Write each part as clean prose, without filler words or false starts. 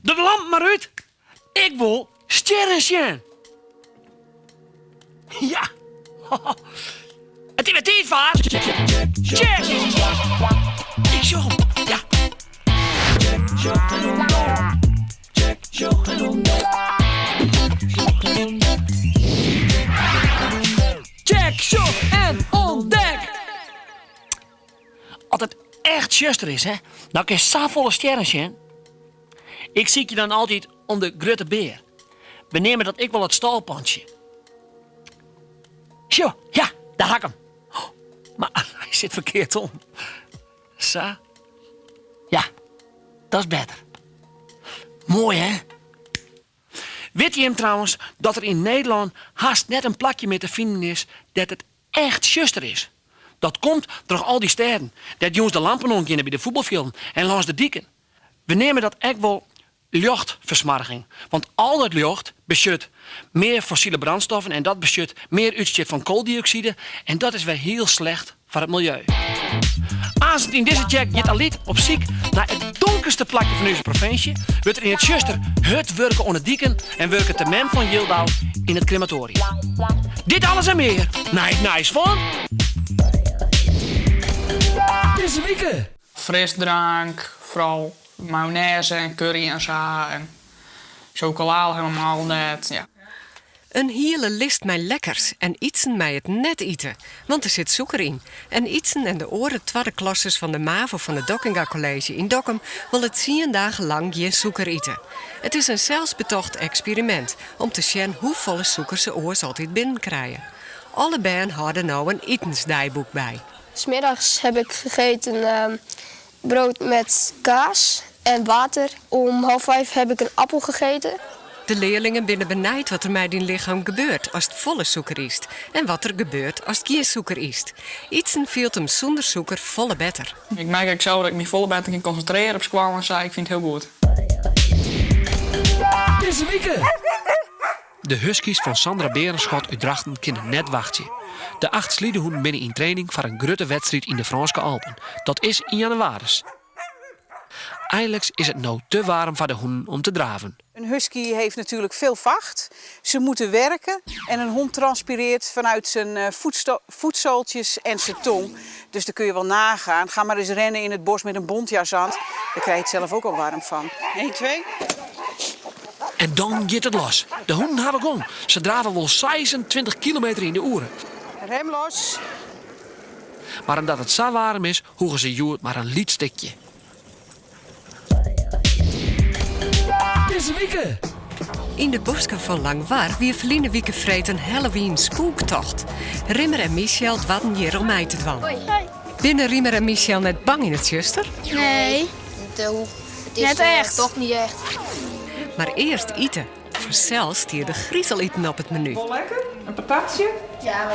De lamp mar út! Ik wol stjerren sjen! Ja! It is wer tiid foar. Tsjek! Ik sjoch him. Ja. Tsjek, sjoch en ûntdek! As it echt tsjuster is, hè, dan kinst safolle stjerren sjen. Ik sykje dan altyd om de Grutte Bear. We neame dat ek wol it stâlpantsje. Sjoch, ja, dêr ha ik him. Mar hy sit ferkeard om. Sa. Ja, dat is better. Moai, hè? Witte jim trouwens dat der yn Nederlân hast net in plakje mear te finen is dêr't it echt tsjuster is? Dat komt troch al dy stêden dêr't jûns de lampen oangeane by de fuotbalfjilden en lâns de diken. We neame dat ek wol ljochtfersmoarging, want al dat ljocht besjut mear fossile brandstoffen en dat besjut mear útstjit fan kooldiokside en dat is wer hiel slecht foar it miljeu. Aansens yn dizze tsjek giet Alyt op syk nei it donkerste plakje fan ús provinsje, wurdt der yn it tsjuster hurd wurke oan de diken en wurket de mem fan Jildau yn it krematoarium. Dit alles en mear nei it nijs fan. Dizze wike! Frisdrank, foaral Mayonêze en curry en sa en chocola helemaal net. Ja. In hiele list mei lekkers en Ytsen mei it net ite, want der sit sûker yn. En Ytsen en de oare twadde klassers fan de MAVO fan it Dockinga College yn Dokkum wolle tsien dagen lang gjin sûker ite. It is in selsbetocht eksperimint om te sjen hoefolle sûker se oars altyd binnen krije. Alle bern hâlde no in itensdeiboek by. 's Middags heb ik gegeten Brood met kaas en water. Om half vijf heb ik een appel gegeten. De learlingen binne benijd wat der mei dyn lichem gebeurt ast folle sûker ytst en wat der gebeurt ast gjin sûker ytst. Ytsen fielt him sûnder sûker folle better. Ik merk ek sels dat ik my folle better kin konsintrearje op skoalle en sa. Ik fyn it hiel goed. Dizze wike! De huskies fan Sandra Berenschot út Drachten kinne net wachtsje. De acht slidehûnen binne yn training foar in grutte wedstriid yn de Frânske Alpen. Dat is yn jannewaris. Einliks is it no te waarm foar de hûnen om te draven. Een husky heeft natuurlijk veel vacht. Ze moeten werken en een hond transpireert vanuit zijn eh, voetzooltjes en zijn tong. Dus dan kun je wel nagaan. Ga maar eens rennen in het bos met een bontjas aan. Daar krijg je het zelf ook al warm van. 1, 2. En dan giet it los. De hûnen hawwe gong. Se drave wol 26 kilometer yn de oere. Rem los. Mar omdat it sa waarm is, hoege se hjoed mar in lyts stikje. Dizze wike! Yn de bosken fan Langwar wie ferline wike freed in Halloween spoektocht. Rimmer en Michel doarden hjir om mei te dwaan. Binne Rimmer en Michel net bang yn it tsjuster? Nee. Net echt. Toch niet echt. Mar earst ite. Fansels stie der grizeliten op it menu. Wol lekker? In patatsje? Ja.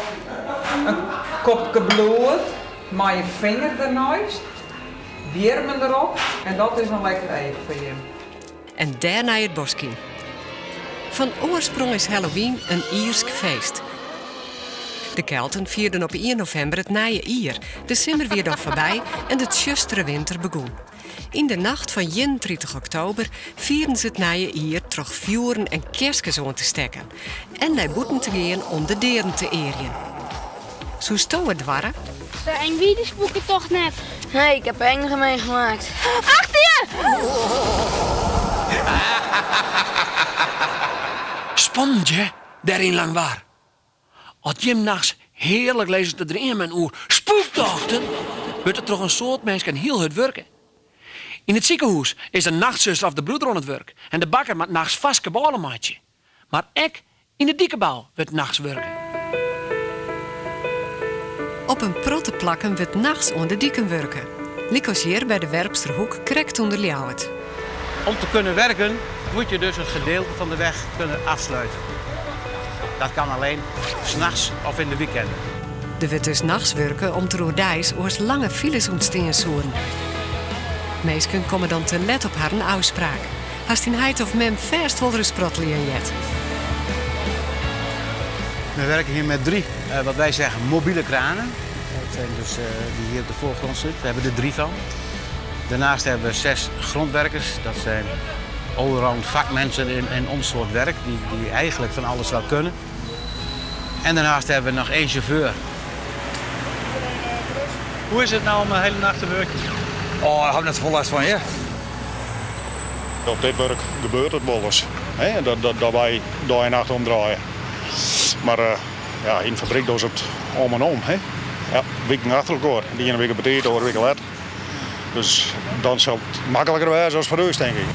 In kopke bloed mei in finger derneist, wjirmen derop en dat is in lekker each foar jim. En dêrnei it bosk yn. Fan oarsprong is Halloween in Iersk feest. De Kelten fierden op ien novimber it nije jier. De simmer wie dan foarby en de tsjustere winter begûn. Yn de nacht fan 31 oktober fierden se it nije jier troch fjoeren en kearskes oan te stekken en nei bûten te gean om de deaden te earjen. Soesto it doarre? Sa eng wie dy spoeketocht net. Nee, ik heb enger meegemaakt. Achter je! Spannend hear, dêr yn Langwar. As jim nachts hearlik lizze te dreamen oer spoektochten, wurdt der troch in soad minsken hiel hurd wurke. Yn it sikehûs is de nachtsuster of de broeder oan it wurk en de bakker moat nachts farske bôle meitsje. Mar ek yn de dikebou wurdt nachts wurke. Op in protte plakken wurdt nachts oan de diken wurke. Lykas hjir by de Werpsterhoek krekt ûnder Ljouwert. Om te kunnen werken moet je dus een gedeelte van de weg kunnen afsluiten. Dat kan alleen 's nachts of in de weekenden. Der wurdt dus nachts wurke om't der oerdeis oars lange files ûntstean soenen. Minsken komme dan te let op harren ôfspraak. Hast dyn heit of mem fêst wolris sprotteljen heard. We werken hier met drie, eh, wat wij zeggen, mobiele kranen. Dat zijn dus eh, die hier op de voorgrond zitten. We hebben er drie van. Daarnaast hebben we zes grondwerkers. Dat zijn allround vakmensen in, in ons soort werk, die, die eigenlijk van alles wel kunnen. En daarnaast hebben we nog één chauffeur. Hoe is it no om de hiele nacht te wurkjen? Oh, dêr ha ik net folle lêst fan, ja. Op dit wurk gebeurt it wolris, hè, dat, dat, dat wy dei en nacht omdraaie. Mar uh, ja, yn de fabryk dogge se it om en om. Hè. Ja, wiken achter elkoar. De iene wike betiid, de oare wike let. Dus dan sil it makliker wêze as foar ús, tink ik.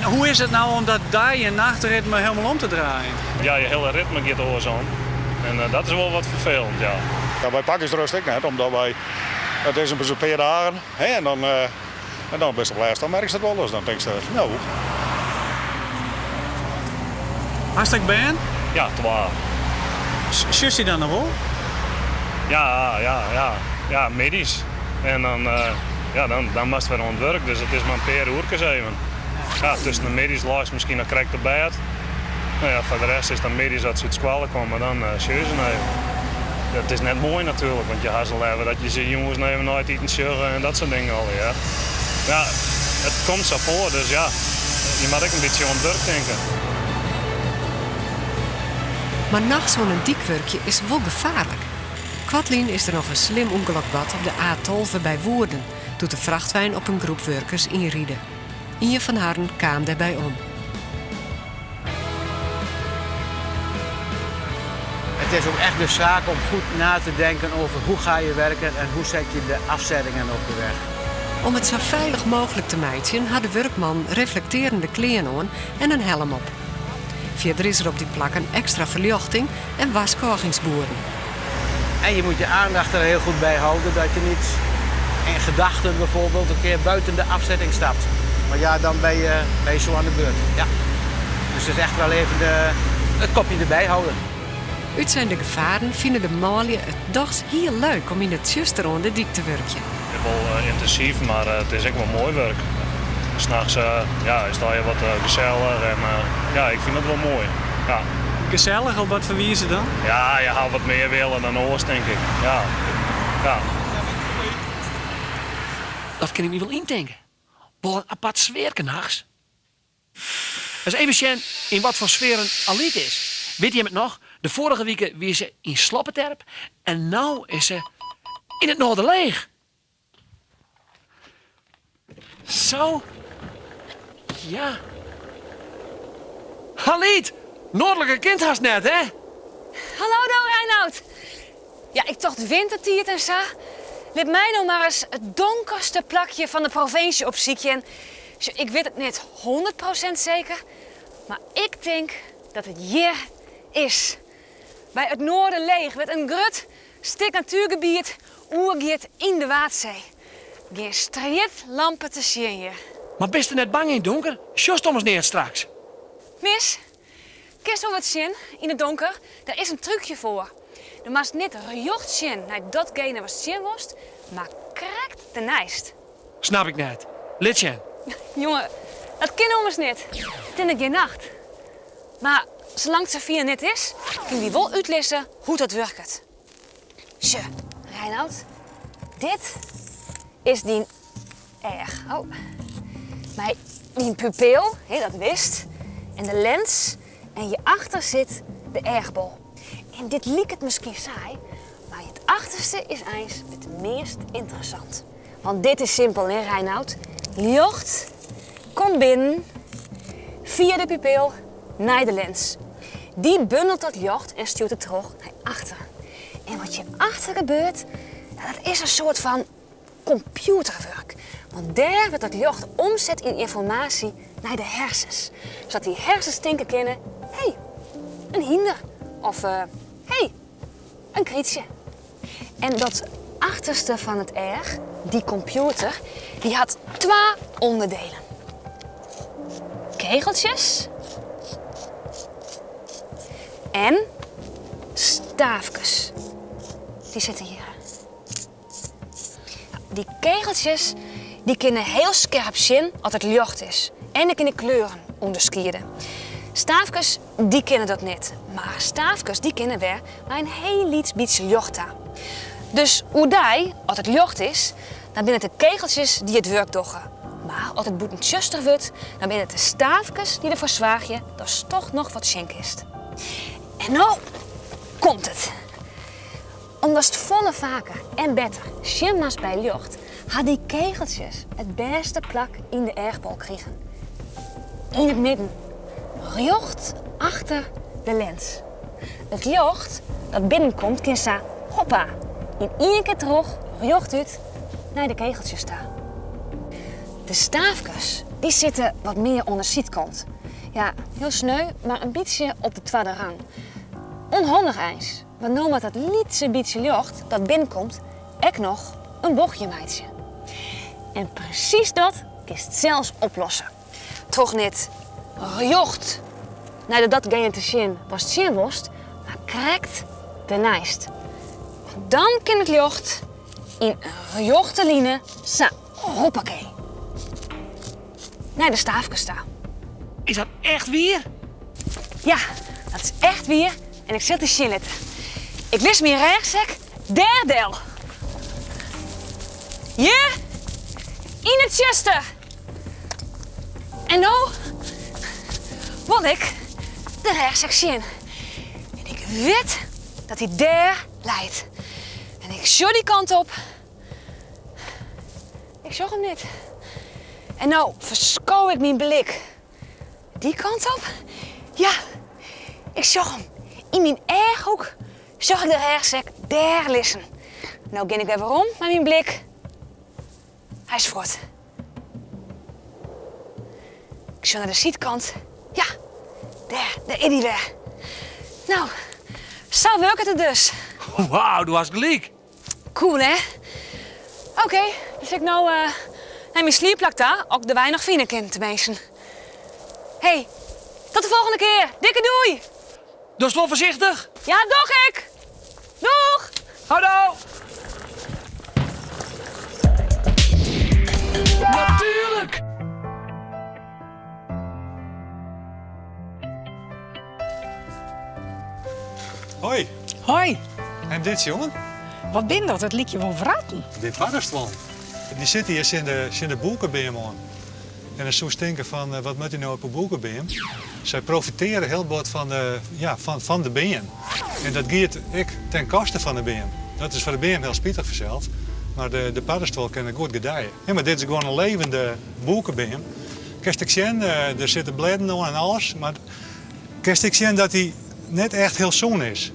Hoe is it no om dat dei- en nachtritme hielendal om te draaien? Ja, je hiele ritme giet oars om. En uh, dat is wol wat ferfelend, ja. Ja, wy pakke ús rêst ek net, omdat wy... It is in pear dagen, hè, en dan, uh, en dan bist op lêst, dan merkst it wol. Dus dan tinkst, no. Hast ek bern? Ja, twa. Sjochst dy dan noch wol? Ja, ja, ja. Ja, middeis. En dan, uh, ja, dan, dan moatst wer oan it wurk, dus it is mar in pear oerkes even. Ja, tusken de middeis leist miskien noch krekt op bêd. No ja, foar de rest is dan middeis as se út skoalle komme, dan uh, sjogge se even. Dat is net moai natuerlik, want je ha se leaver dat je se jûns noch even nei it iten sjogge en dat soart dingen allegear. Ja, it komt sa foar, dus ja, je moatte ek in bytsje oan it wurk tinke. Mar nachts oan in dyk wurkje is wol gefaarlik. Koartlyn is der noch in slim ûngelok bard op de A12 by Woerden, doe't de frachtwein op in groep wurkers ynride. Ien fan harren kaam dêrby om. Het is ook echt de zaak om goed na te denken over hoe ga je werken en hoe zet je de afzettingen op de weg. Om it sa feilich mooglik te meitsjen, ha de wurkmannen reflektearjende klean oan en in helm op. Fierder is der op dy plakken ekstra ferljochting en warskôgingsbuorden. En je moet je aandacht er heel goed bij houden dat je niet in gedachten bijvoorbeeld een keer buiten de afzetting stapt. Maar ja, dan ben je, ben je zo aan de beurt. Ja. Dus het is echt wel even de, het kopje erbij houden. Utsein de gefaren fine de manlju it dochs hiel leuk om yn it tsjuster oan de dyk te wurkjen. It is wol uh, yntinsyf, mar uh, it is ek wol moai wurk. Nachts uh, ja, is it allegear wat gesellich en ja, ik fyn dat wol moai. Ja. Gesellich, op watfoar wize dan? Ja, je ha wat mear wille dan oars, tink ik. Ja. Ja. Dat kin ik my wol yntinke. Wol in apart sfearke nachts. Ris even sjen yn watfoar sfearen Alyt is. Witte jim it noch? De foarige wike wie se yn Sloppeterp en no is se yn it Noarderleech. Zo. Ja. Alyt, noardliker kin it hast net, hè? Hallo do, Reinoud. Ja, ik tocht wintertiid en sa. Lit my no mar ris it donkerste plakje fan de provinsje opsykje. En ik wit it net 100% seker, mar ik tink dat it hjir is. By it Noarderleech wêr't in grut stik natuergebiet oergiet yn de Waadsee. Gjin strjitlampe te sjen hjir. Mar bist net bang yn it donker? Sjochst ommers neat straks. Mis, kinst wol wat sjen yn it donker? Dêr is in trúkje foar. Do moatst net rjocht sjen nei datgene watst sjen wolst, mar krekt derneist. Snap ik net. Lit sjen. Jonge, dat kin ommers net. It is net gjin nacht. Mar salang't it safier net is, kin ik dy wol útlizze hoe't dat wurket. Sjoch, Reinoud, dit is dyn each. Oh. Mei dyn pupil, hè, dat witst, en de lens. En hjirachter sit de eachbol. En dit liket miskien saai, mar it achterste is eins it meast ynteressant. Want dit is simpel, hè, Reinoud? Ljocht komt binnen fia de pupil nei de lens. Dy bundelt dat ljocht en stjoert it troch nei achteren. En wat hjirachter gebeurt, dat is in soart fan kompjûterwurk. Want dêr wurdt dat ljocht omset yn ynformaasje nei de hersens. Sadat dy hersens tinke kinne, hé, in hynder. Of hé, in krytsje. En dat achterste fan it each, dy kompjûter, dy hat twa ûnderdielen. Kegeltsjes en staafkes. Dy sitte hjir. Dy kegeltsjes dy kinne hiel skerp sjen as it ljocht is en dy kinne kleuren ûnderskiede. Staafkes dy kinne dat net, mar staafkes dy kinne wer mei in hiel lyts bytsje ljocht ta. Dus oerdei, as it ljocht is, dan binne it de kegeltsjes dy't it wurk dogge. Mar. Mar as it bûten tsjuster wurdt, dan binne it de staafkes dy't derfoar soargje datst toch noch wat sjen kinst. En no komt it! Omdatst folle faker en better sjen moatst by ljocht, ha dy kegeltsjes it bêste plak yn de eachbol krigen. Yn it midden, rjocht achter de lens. It ljocht dat binnenkomt kin sa, hoppa, yn ien kear troch rjochtút nei de kegeltsjes ta. De staafkes dy sitte wat mear oan de sydkant. Ja, hiel sneu, mar in bytsje op de twadde rang. Unhandich eins, want no moat dat lytse bytsje ljocht dat binnenkomt ek noch in bochtje meitsje. En presys dat kinst sels oplosse. Troch net rjocht nei datgene te sjen watst sjen wolst, mar krekt derneist. Want dan kin it ljocht yn in rjochte line sa hoppakee nei de staafkes ta. Is dat echt wier? Ja, dat is echt wier en ik sil it dy sjen litte. Ik lis myn rêchsek dêr del. Hjir yn it tsjuster. En no wol ik de rêchsek sjen. En ik wit dat hy dêr leit. En ik sjoch dy kant op. Ik sjoch him net. En no fersko ik myn blik dy kant op. Ja, ik sjoch him. Yn myn eachhoek sjoch ik de rêchsek dêr lizzen. No gean ik wer werom mei myn blik. Hy is fuort. Ik sjoch nei de sydkant. Ja, dêr, dêr is hy wer. No, sa wurket it dus. Wauw, do hast gelyk. Cool, hè? Oké, dan sil ik no nei myn sliepplak ta, as ik de wei noch fine kin, teminsten. Hey, tot de folgjende kear. Dikke doei! Dochst wol foarsichtich? Ja, doch ik! Doeg! Houdoe! Natuerlik! Hoi. Hoi. En dit, jongen? Wat bin dat? It lykje wol wratten. Dit paddestuollen. Dy sitte hjir tsjin de, tsjin de bûkebeam oan. En dan soest tinke fan, eh, wat moat dy no op 'e bûkebeam? Sy profiteare hiel bot fan de, ja, fan, fan de beam. En dat giet ek ten koste fan de beam. Dat is foar de beam hiel spitich fansels, mar de, de paddestuol kin der goed gedije. Ja, mar dit is gewoan in levende bûkebeam. Kinst ek sjen, eh, der sitte blêden oan en alles, mar kinst ek sjen dat hy net echt hiel sûn is.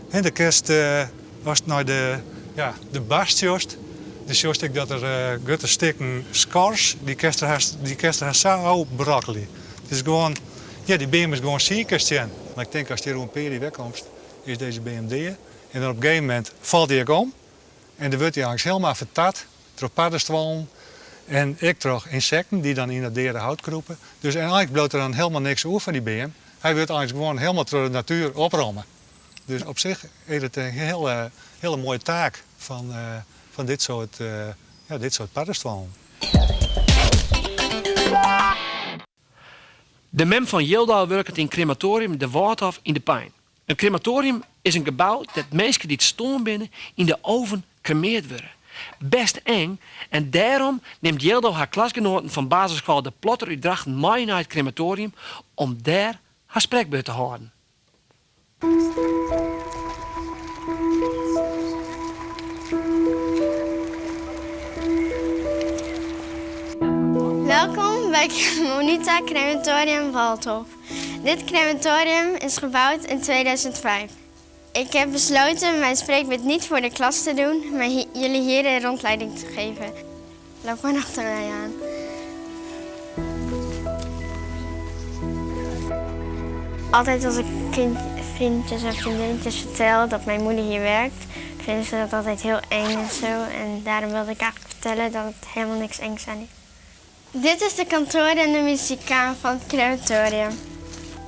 Hè, dan kinst, eh, ast nei de, ja, de bast sjochst, dan sjochst ek dat der eh, grutte stikken skors, dy kinst der hast, dy kinst der hast sa ôfbrokkelje. It is gewoan, ja, dy beam is gewoan siik, kinst sjen. Mar ik tink ast hjir oer in pear jier wer komst, is dizze beam dea. En dan op in gegeven momint falt hy ek om en dan wurdt hy eins helemaal fertard troch paddestuollen en ek troch ynsekten dy't dan yn dat deade hout krûpe. Dus en eins bliuwt der dan helemaal niks oer fan dy beam. Hy wurdt eins gewoan helemaal troch de natuer opromme. Dus op sich is it in hiele, hiele moaie taak fan, fan dit soart, ja, dit soart paddestuollen. De mem fan Jildau wurket yn krematoarium De Wâldhof yn De Pein. In krematoarium is in gebou dêr't minsken dy't stoarn binne yn de oven kremeard wurde. Best eng en dêrom nimt Jildau har klasgenoaten fan basisskoalle De Plotter út Drachten mei nei it krematoarium om dêr har sprekbeurt te hâlden. Welkom bij Monita Crematorium Waldhof. Dit crematorium is gebouwd in 2005. Ik heb besloten mijn spreekbeurt niet voor de klas te doen, maar jullie hier een rondleiding te geven. Loop maar achter mij aan. Altijd als ik kind, vriendjes en vriendinnetjes vertel dat mijn moeder hier werkt, vinden ze dat altijd heel eng en zo. En daarom wilde ik eigenlijk vertellen dat het helemaal niks engs aan is. Dit is de kantoor en de muziekkamer van het crematorium.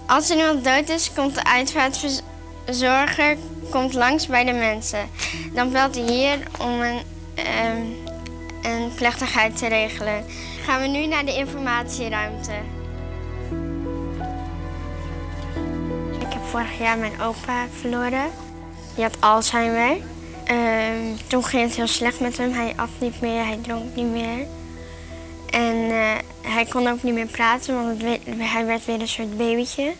Als er iemand dood is, komt de uitvaartverzorger komt langs bij de mensen. Dan belt hij hier om een, um, een plechtigheid te regelen. Gaan we nu naar de informatieruimte. Ik heb vorig jaar mijn opa verloren. Die had Alzheimer. Um, toen ging het heel slecht met hem. Hij at niet meer, hij dronk niet meer. En uh, eh, hij kon ook niet meer praten, want het hij werd weer een soort babytje.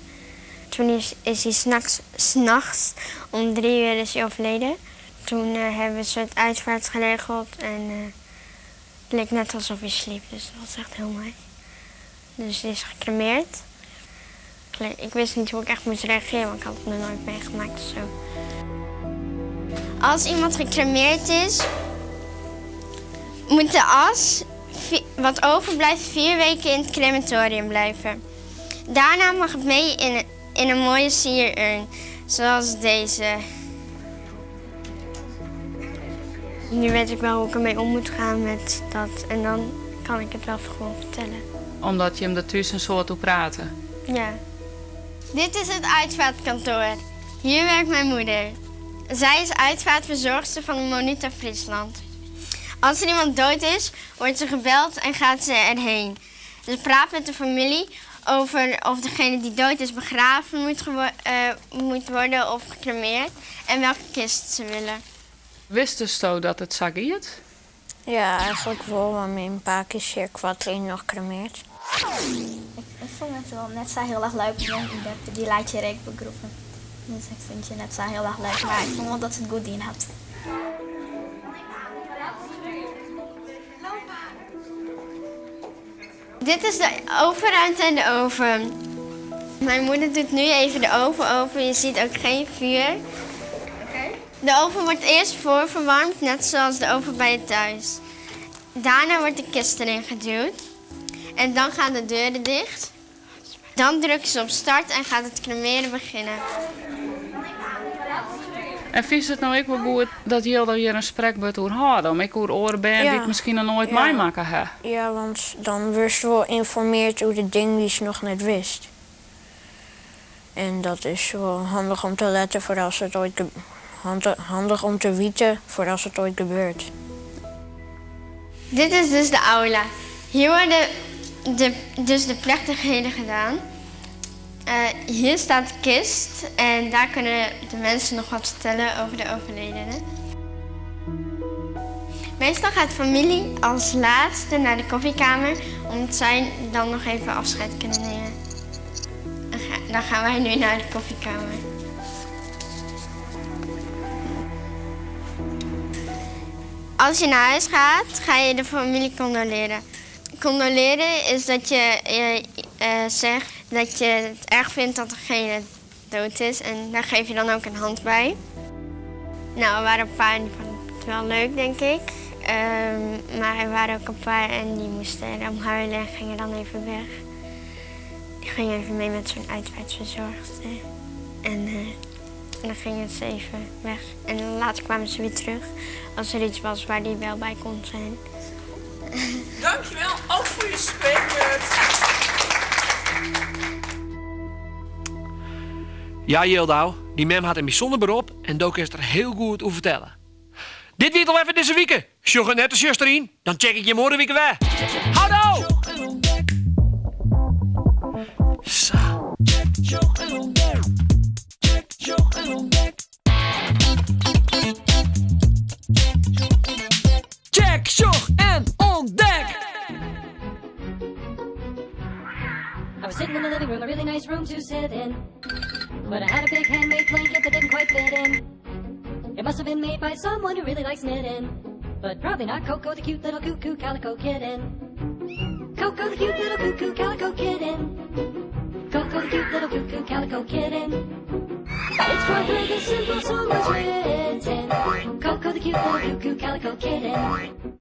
Toen is, is hij s'nachts, s'nachts om 3 uur is hij overleden. Toen eh, hebben we een soort uitvaart geregeld en eh, het leek net alsof hij sliep, dus dat was echt heel mooi. Dus hij is gecremeerd. Ik wist niet hoe ik echt moest reageren, want ik had het nog nooit meegemaakt of zo. Als iemand gecremeerd is, moet de as wat overblijft 4 weken in het crematorium blijven. Daarna mag het mee in een mooie sierurn, zoals deze. Nu weet ik wel hoe ik ermee om moet gaan met dat. En dan kan ik het wel gewoon vertellen. Omdat je hem ertussen een soort hoe praten. Ja. Dit is het uitvaartkantoor. Hier werkt mijn moeder. Zij is uitvaartverzorgster van de Monuta Friesland. Als er iemand dood is, wordt ze gebeld en gaat ze erheen. Ze praat met de familie over of degene die dood is begraven moet worden of gecremeerd en welke kist ze willen. Wist je dat it sa giet? Ja, eigenlijk wel, want mijn pa is zeer kwartlien nog cremeerd. Ik vond het wel net zo heel erg leuk, want die laat je reek begroeven. Dus ik vind je net zo heel erg leuk, maar ik vond wel dat ze het goed in had. Dit is de ovenruimte en de oven. Mijn moeder doet nu even de oven open. Je ziet ook geen vuur. De oven wordt eerst voorverwarmd, net zoals de oven bij je thuis. Daarna wordt de kist erin geduwd. En dan gaan de deuren dicht. Dan drukken ze op start en gaat het cremeren beginnen. En vind je it no ek wol goed dat jildo hjir in spreekbeurt oer hâlde? Om ek oer oare bern dy't it miskien noch noait meimakke ha. Ja, want dan wurdst wol ynformearre oer de dingen dy'tst noch net witst. En dat is wol handich om te letten foar as it oait handich om te witten foar as it oait gebeurt. Dit is dus de aula. Hier worden dus de plechtigheden gedaan. Hier staat de kist en daar kunnen de mensen nog wat vertellen over de overledene. Meestal gaat familie als laatste naar de koffiekamer, omdat zij dan nog even afscheid kunnen nemen. Dan gaan wij nu naar de koffiekamer. Als je naar huis gaat, ga je de familie condoleren. Condoleren is dat je zegt dat je het erg vindt dat degene dood is. En daar geef je dan ook een hand bij. Nou, er waren een paar die vonden het wel leuk, denk ik. Maar er waren ook een paar en die moesten erom huilen en gingen dan even weg. Die gingen even mee met zo'n uitvaartverzorgster. En dan gingen ze even weg. En dan later kwamen ze weer terug als er iets was waar die wel bij kon zijn. Dankjewel, ook voor je spreekbeurt. Ja, Jildau, dy mem hat in bysûnder berop en do kinst der hiel goed oer fertelle. Dit wie it al wer foar dizze wike. Sjoch it net te tsjuster yn, dan check ik je morgen wike wer. Houdoe! Sa. Sjoch en ûntdek. Check, sjoch en ûntdek. Check, sjoch en ûntdek. I was sitting in the living room, a really nice room to sit in. But I had a big handmade blanket that didn't quite fit in. It must have been made by someone who really likes knitting. But probably not Coco, the cute little cuckoo calico kitten. Coco, the cute little cuckoo calico kitten. Coco, the cute little cuckoo calico kitten. It's for her this simple song was written. Coco, the cute little cuckoo calico kitten.